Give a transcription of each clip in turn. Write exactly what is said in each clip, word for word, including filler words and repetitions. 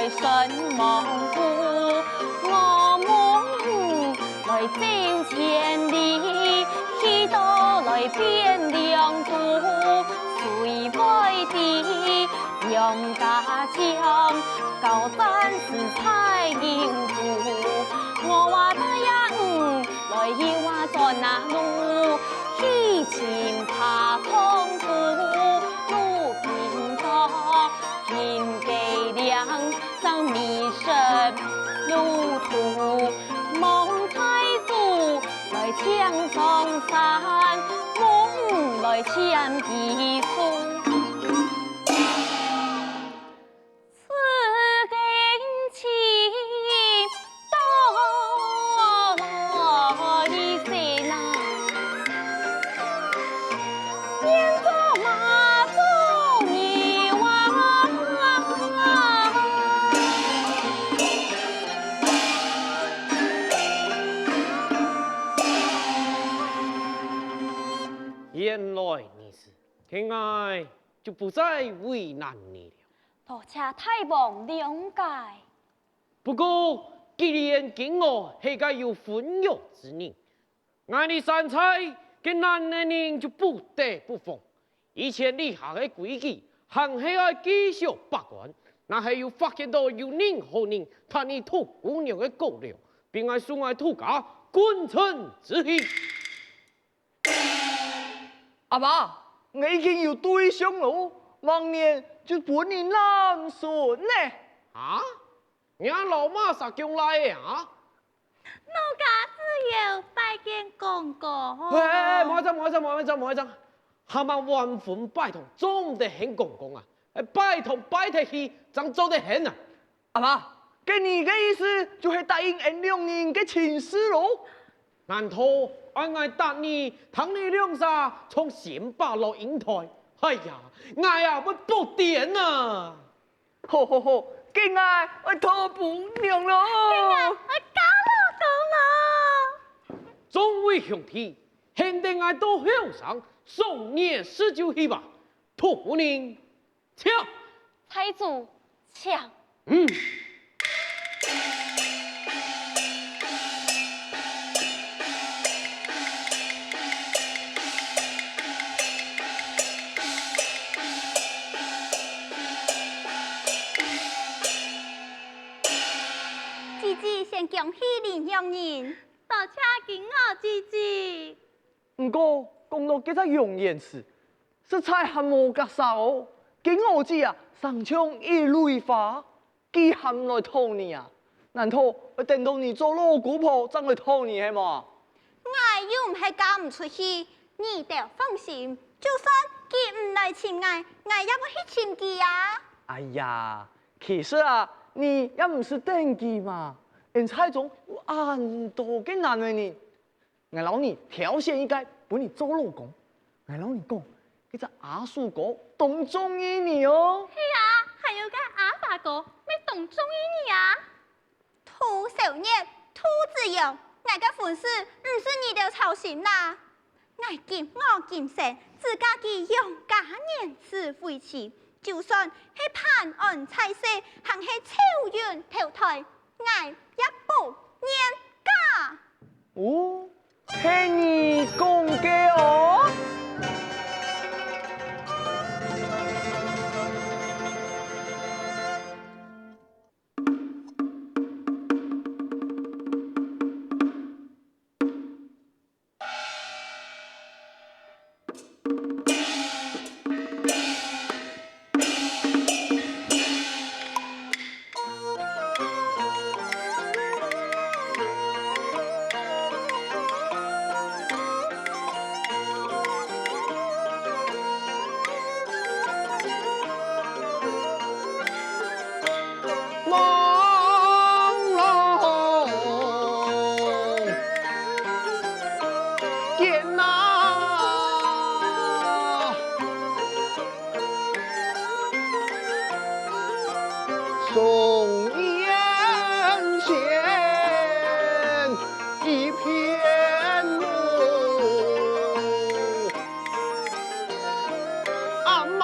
身亡故，我夢來走千里，去到來汴梁都，水外地，楊家將，交戰時在營都。我話大爺，嗯，來又話轉啊路，去尋他痛苦，路平道，平計量。 生迷失路途，望財主來請上山，夢來請佢送。此經去到哪裡去哪？ 原來如此，該𠊎就不再為難你了。多謝大王諒解。不過，既然今我係個有婚約之人， 𠊎俚山寨个男仔人就不得不防。以前這下个規矩，還係愛繼續把關。若係有發現到有任何人踏你兔姑娘个過了，必愛受𠊎兔家棍秤之刑。阿爸，𠊎已經有對象囉，明年就分你攬孫呢。啊？ 你摎麼儕降倈仔啊？奴家自幼拜見公公。嘿，莫爭，莫爭，莫爭，莫爭！還吂完婚拜堂，做毋得喊公公啊！拜堂拜忒去，正做得喊啊！阿爸，該你个意思就係答應𠊎兩人个親事囉？難道愛𠊎答應，同你兩儕重新把老英台？哎呀，𠊎啊會發癲啊！ 好好好，該𠊎愛討餔娘囉！該𠊎愛嫁老公囉！眾位兄弟，還等𠊎到後生，送你食酒去吧！討餔娘，請！財主，請！嗯。 姊姊先恭喜恁樣人。多謝金娥姊姊。毋過，講到該隻楊延遲，實在還無結煞哦。金娥姊啊，生像一蕊花， 佢還來討你啊？難道愛等到你做老姑婆正來討你係無？𠊎又毋係嫁毋出去，你兜放心，就算佢毋來尋𠊎，𠊎也會去尋佢啊！哎呀，其實啊，你也毋使等佢嘛，𠊎山寨中有恁多个男仔人， 𠊎摎你挑選一個分你做老公。𠊎摎你講，該隻阿叔哥當中意你哦。係啊，還有該阿爸哥，乜當中意你啊！兔小月，兔子羊，𠊎个婚事毋使你兜操心啦。𠊎今我今生只嫁佢楊家人士為妻，就算係辦案在世，還係臭運投胎， 𠊎也不願嫁。哦，係你講个哦。 望龙见哪，松烟间一片路。 阿妈。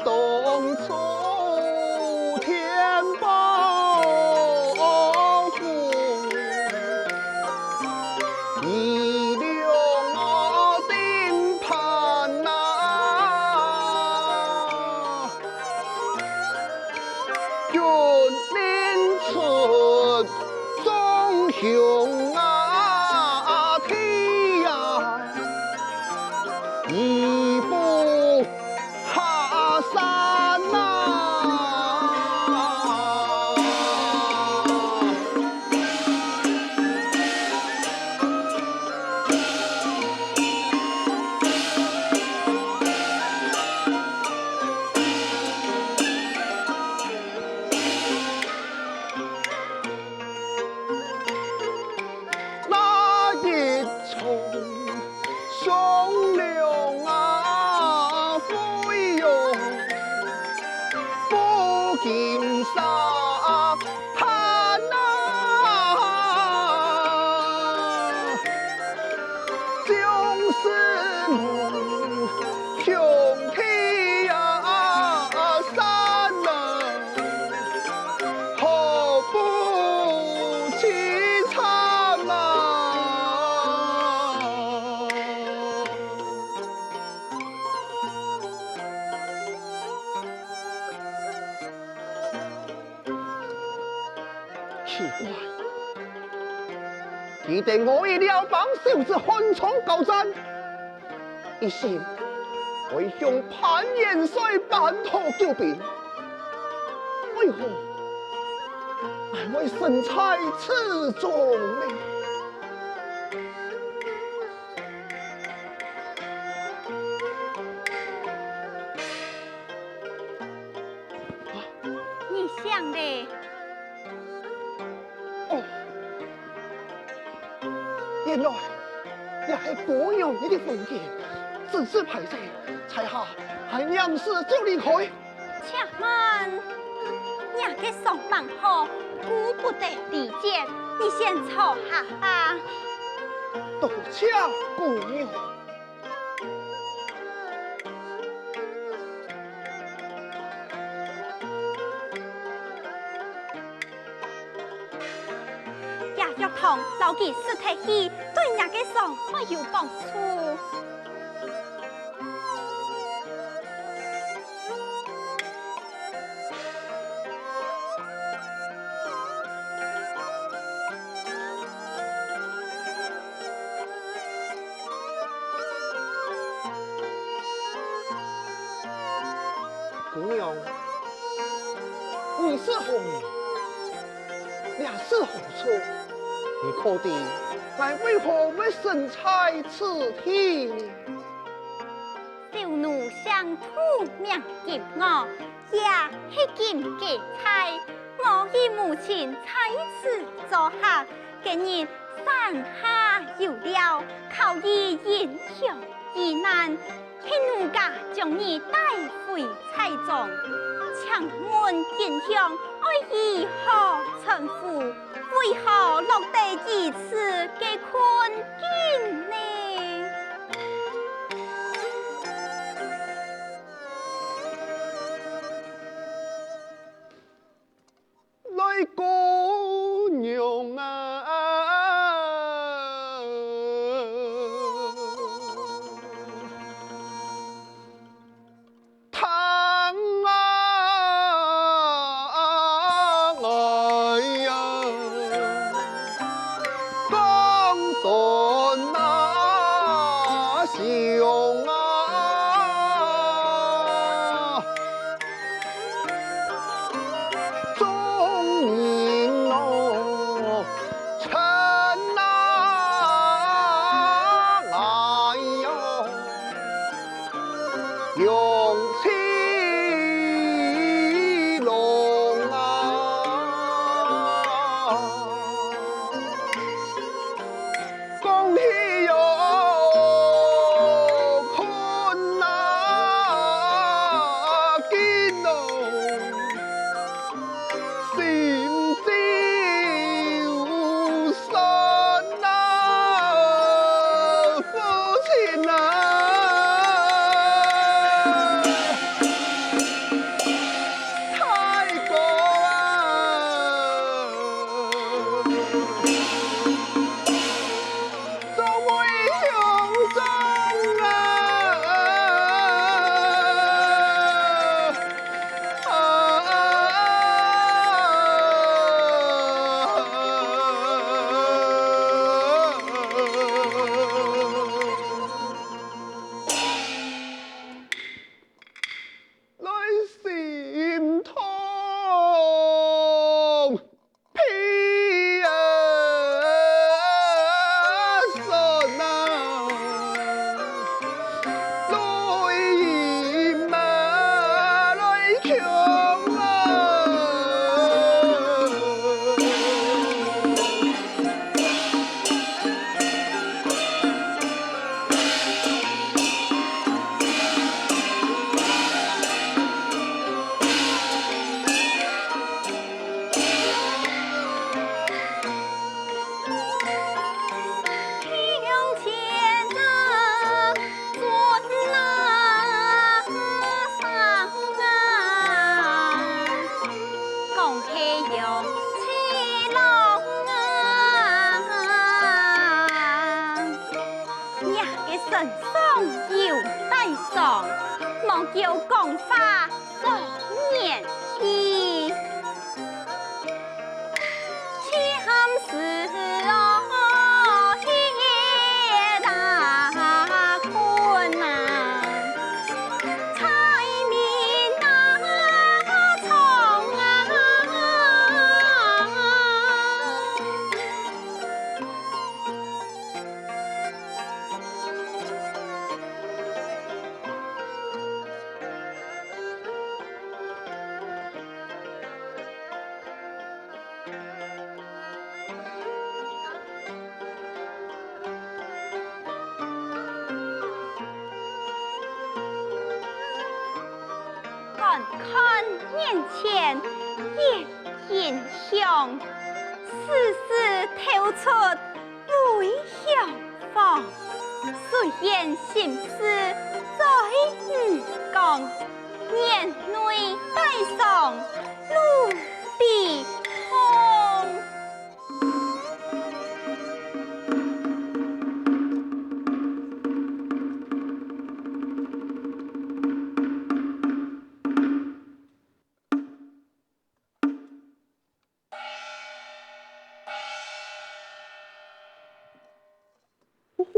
当初天保府，一两顶盘呐，君临出中雄啊，天呀！ 一步下山呐。那一 重雄良啊，飞扬布金沙滩啊，将士们兄弟呀，山啊，好不 凄惨啊！奇怪，佢等我已了邦，受之汉中交戰， 一心愛向潘元帥辦妥救兵，為何還會身在此中呢？你想咧？ 哦，原來這係姑娘你的房間，真是敗勢，在下還臨時就離開。且慢，若个床奁好，顧不得離間，你先坐下吧。多謝姑娘。 這藥湯摎佢食忒去，對若个傷會有幫助。 姑娘，你是何人？這是何處？你可知𠊎為何會身在此地呢？ 小奴姓杜名金，我也係金家財。我與母親在此做客，今日山下有尞，靠你英雄遇難，係奴家將你帶回蔡莊。請問英雄愛如何稱呼？ 為何落得如此个困境呢？來，姑娘啊！ 聽啊，𠊎呀，講斷那想啊，終日講話少年氣。 看看眼前，月影香，絲絲透出 桂香芳，雖然心事在耳邊，眼淚帶上泸碧紅。 呼呼，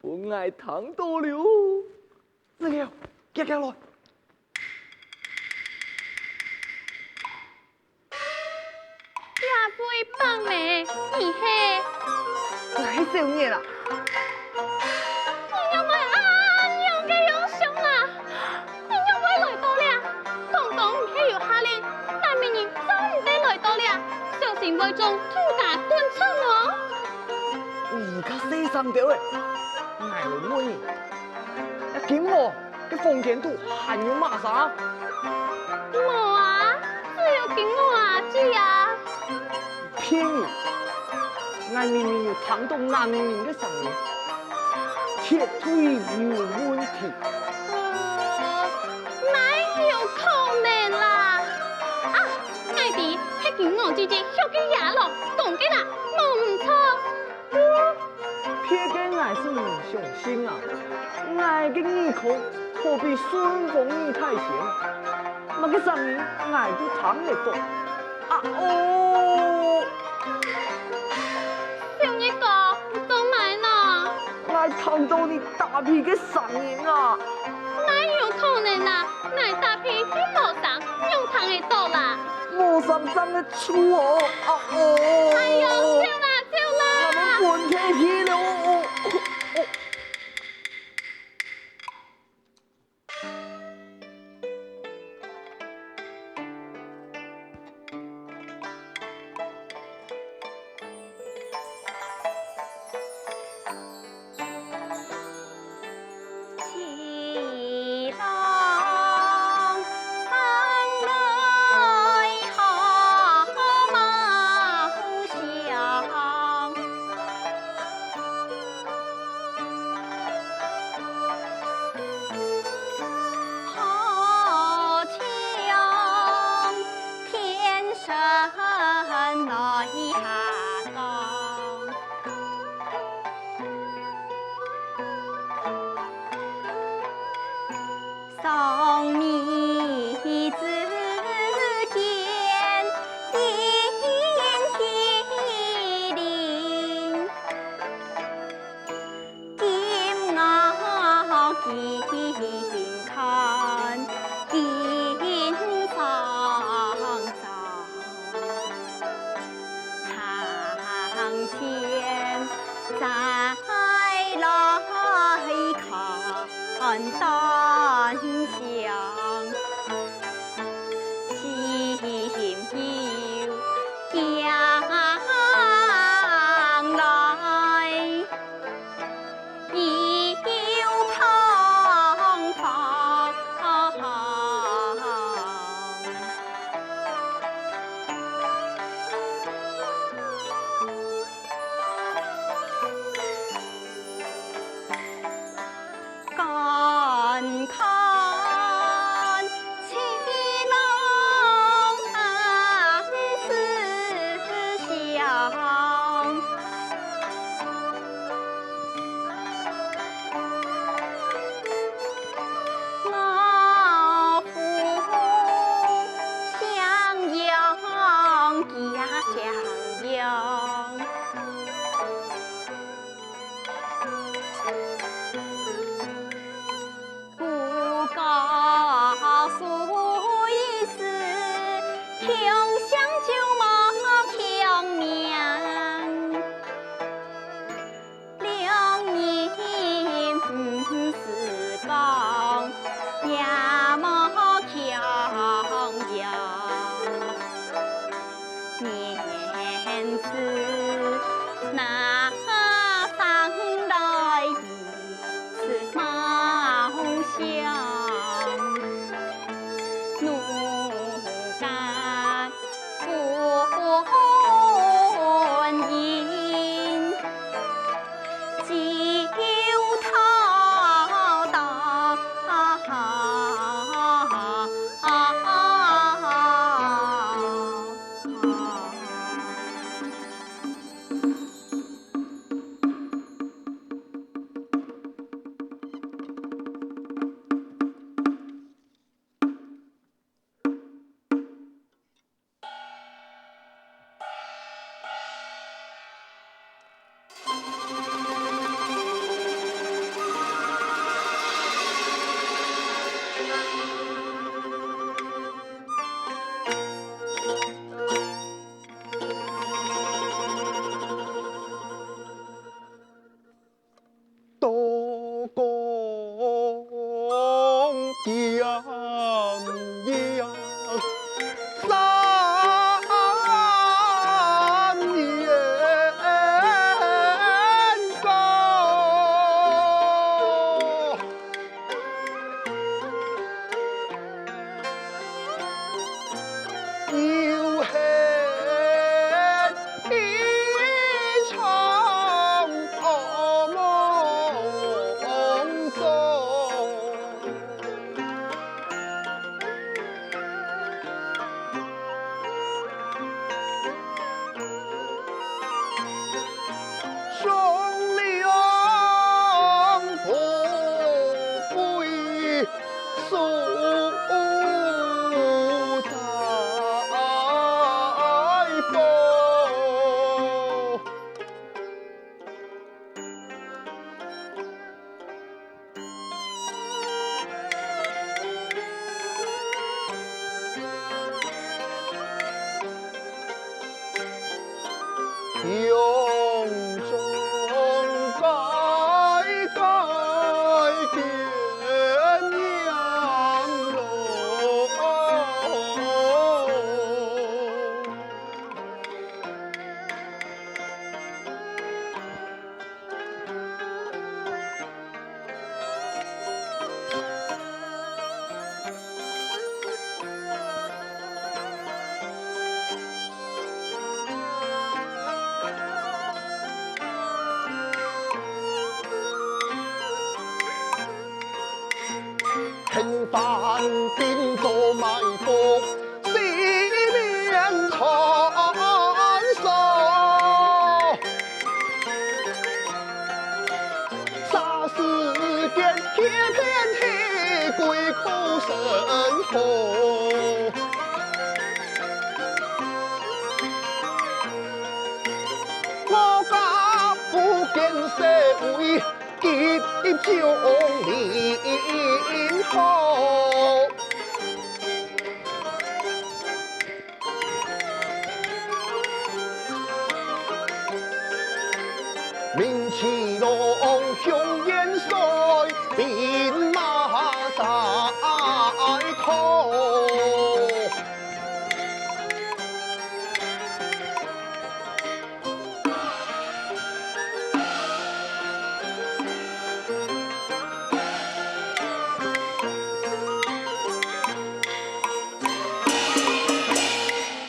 分𠊎聽到了。子良，遽遽來！這位伯姆，你係？𠊎係小月啊。你仰會恁樣个樣相啊？ 你仰會來到這？剛剛你係有下令，哪位人做你得來到這？小心會中土家滾出哦！你較細聲兜仔，𠊎來問你，這金娥个房間肚還有麼儕？無啊，只有金娥阿姊啊。 騙人！𠊎明明有聽到男人个聲音，絕對有問題。呃，哪有可能啦？啊，𠊎知，係金娥姊姊畜个野狼講个啦，無毋著。 別个𠊎係毋相信啊！𠊎个耳空好比順風耳大仙，麼个聲音𠊎都聽得到。啊哦！小月哥，你做麼个呢？𠊎聽到你打屁个聲音啊！哪有可能啊！𠊎打屁又無聲，仰聽得到啦？無聲正个 臭哦！啊哦！哎喲，走啦，走啦！𠊎兜分忒去了哦！哦哦哦！在风。胸中该该见娘咯。 恨犯定做埋伏，四面穿梭。霎时间，一片黑，鬼哭神号。我家不见尸位， 急急救命好。鸣起龙雄元帅，兵马在靠。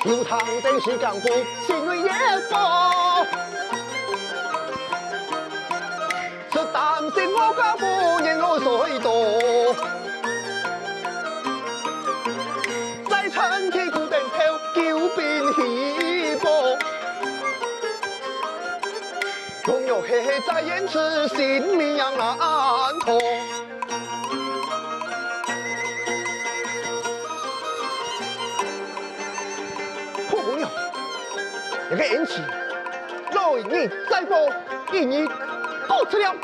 又听得是江湖，心内也慌。实担心我家夫人我睡倒，在城天鼓等候救兵起报。 荣耀黑黑在眼前，性命难逃。好姑娘，你个恩情，老一日再报，一日过去了。